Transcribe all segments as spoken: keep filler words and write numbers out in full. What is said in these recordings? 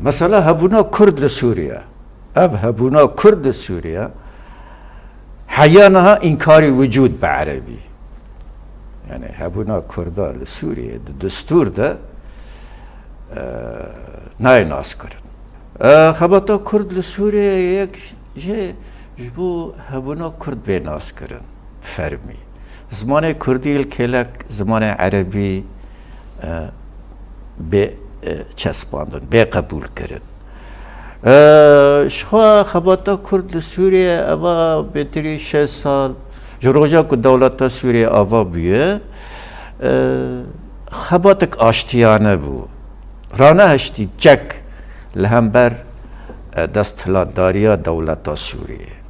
Mesela hebûna Kurd li Sûriye. Ev hebûna Kurd li Sûriye heya niha înkarî wicûd bi erebî. Yani hebûna Kurda li Sûriye di destûr de e, nayê nas kirin. E, xebata Kurd li Sûriye yek jê ji bo hebûna Kurd bê nas kirin fermî. Zimanê Kurdî li kêlek zimanê Erebî e, bê e, çespandin, bê qebûl kirin. E, ji xwe xebata Kurd li Sûriye eva bêtirî şeş sal, ji roja ku dewleta Sûriye ava bûye, e, xebatek aştiyane bû. Ranehiştî çek li hember e, desthilatdariya dewleta Sûriyê.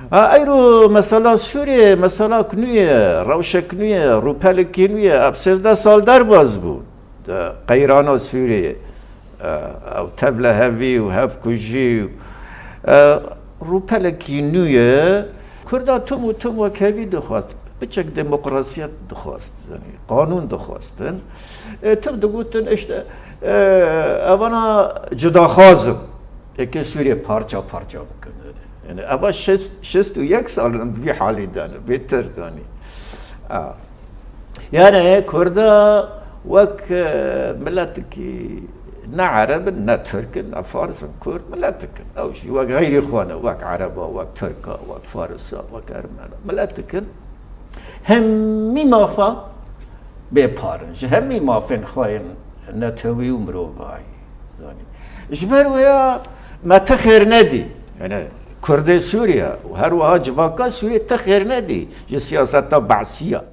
Ha, eyro mesela Sûriyê, meselak nû ye, rewşek nû ye, rûpelekî nû ye. Ev sêzdeh sal derbas bû. De qeyrana Sûriyê, e, ew tevlehevî û hevkujî û, e, rûpelekî nû ye. Kurda tim û tim wekhevî dixwest. Piçek demokrasiyet dixwest, yani qanûn dixwestin. E, tim digotin, işte, e, evana cudaxwaz in. Eke Sûriye parça parça bikin. Yani eva şêst, şêst û yek sal in bi vî halî de ne, bêtir yani. A. Yani Kurda wek, e, miletikî ne Ereb in, ne Tirk in, ne Fars in, Kurd miletik in. Ew jî wek xeyrî xwe ne, wek Ereba, wek Tirka, wek Farisa, wek Ermena miletik in. Hemî mafa bê par in. Ji hemî mafên xwe yên netewî û mirovahî, zanî. Ji ber wêya me ti xêr nedî. Yani Kurdê Sûriye û her wiha civaka Sûriye ti xêr nedî ji siyaseta Be'siya.